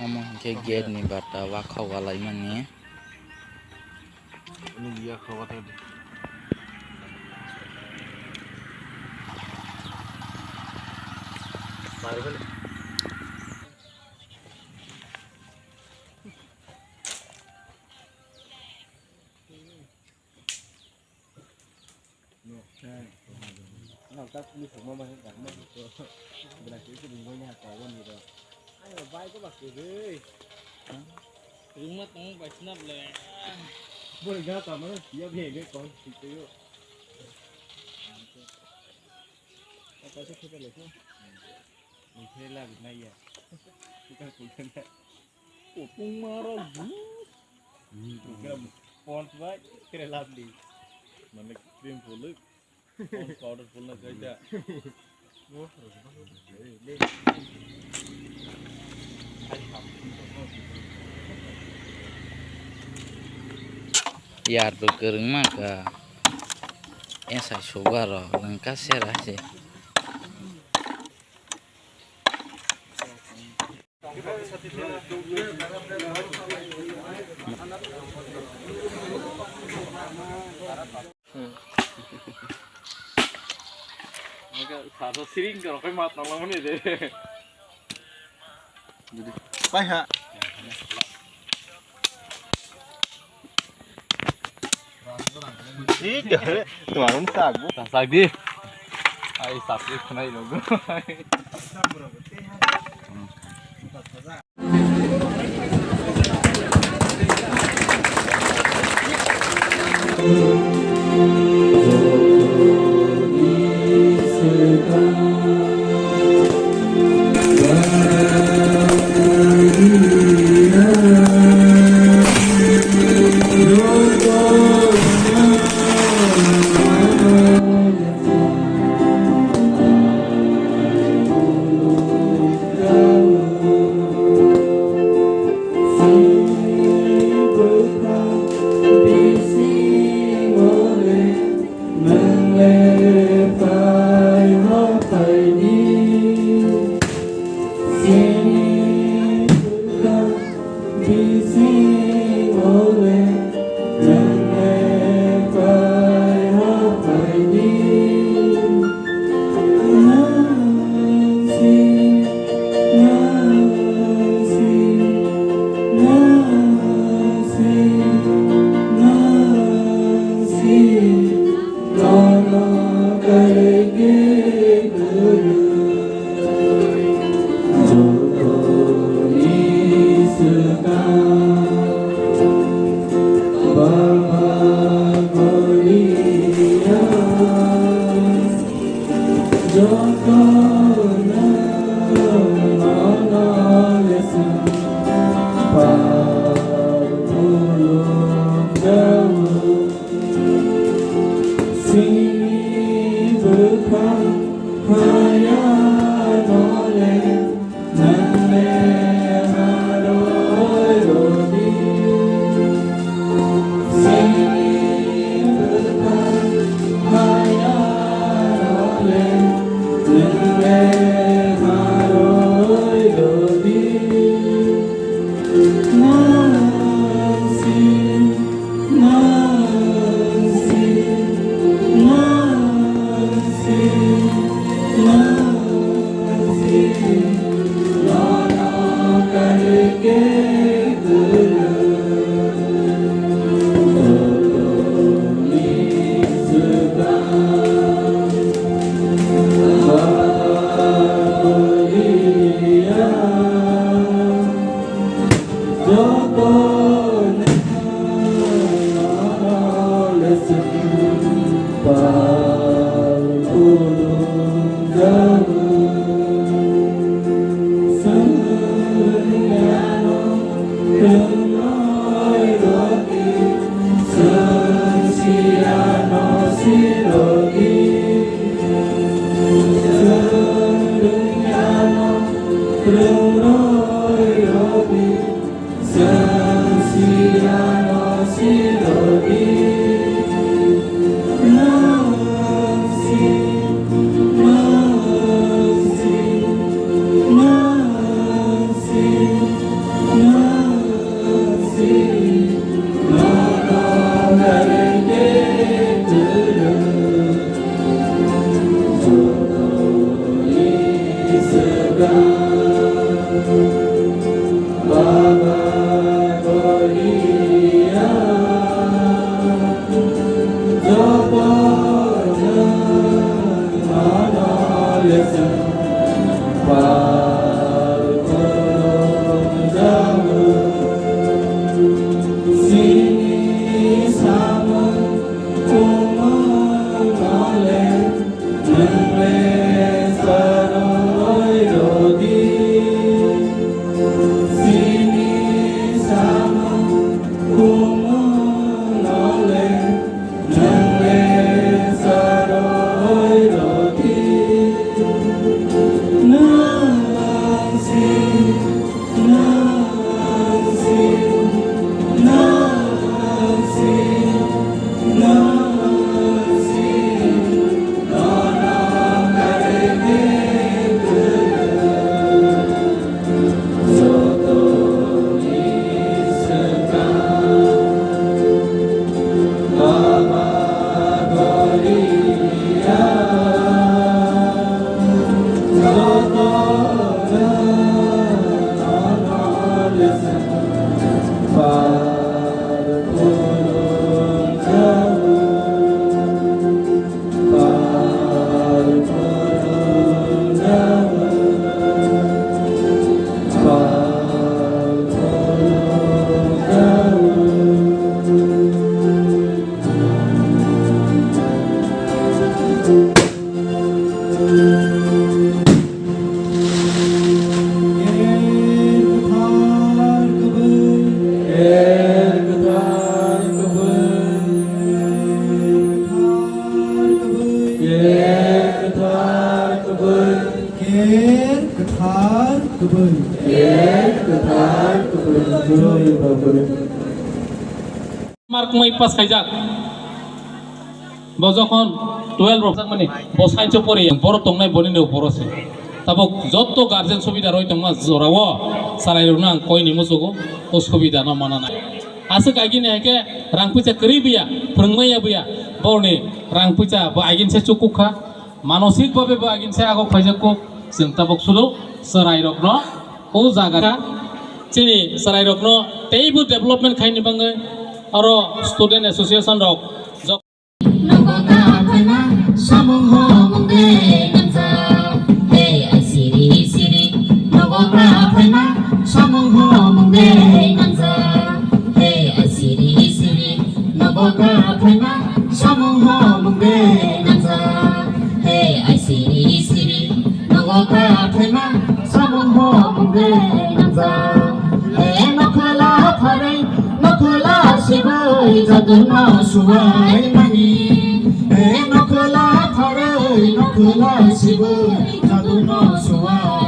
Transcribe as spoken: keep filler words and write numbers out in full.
Omo hinkhe gate ni bata wakhao walaimani. Rungma tong bai swnam le. Bori ga ta mano siya bhi ne kon site yo. Apa se kheta le ko? Ni khela bi na ya. Kita kutan. Kopung maro bu. Program pons bai kere lab di. Mane cream puluk. Pons powder pulna kaita. Yar bo kwrwngma ka. Esai sugar rok nwng ka sera se. Sasa siring ka rokai mat nang lamani de. Pai ha. Tumarun sagbu. Sagdi. Ai, sakdi khnai logo. Mark mai pass khaijak. Bo jokhon twelve rok jakmani, bo science o pori, borok tongnai boni ni uporo se. Tabok jotto guardian subida roi tongma jorao chwrairokno ang koi ni muchugo, o subida no mana nai. Aswk agini hai khe rang puisa kwrwi buya, phwrwngmaya buya, boroni rang puisa bo agin se chukuk kha. Manosik babe bo agin se agok phaijak kuk, chwng tabok sudu chwrairokno o jaga chini chwrairokno teibo development khaini bagwi oro student association rok jok- Nogo ta phaina samung ho mungde nangja. Hey, ai siri siri. Nogo ta phaina samung ho mungde nangja. Hey, ai siri siri. Nogo ta phaina samung ho mungde nangja. Hey, ai siri siri. Nogo ta phaina samung ho mungde nangja. Hey, nokhola pharwi, nokhola sibwi, jadurno suwai mani. Hey, nokhola pharwi, nokhola sibwi, jadurno suwai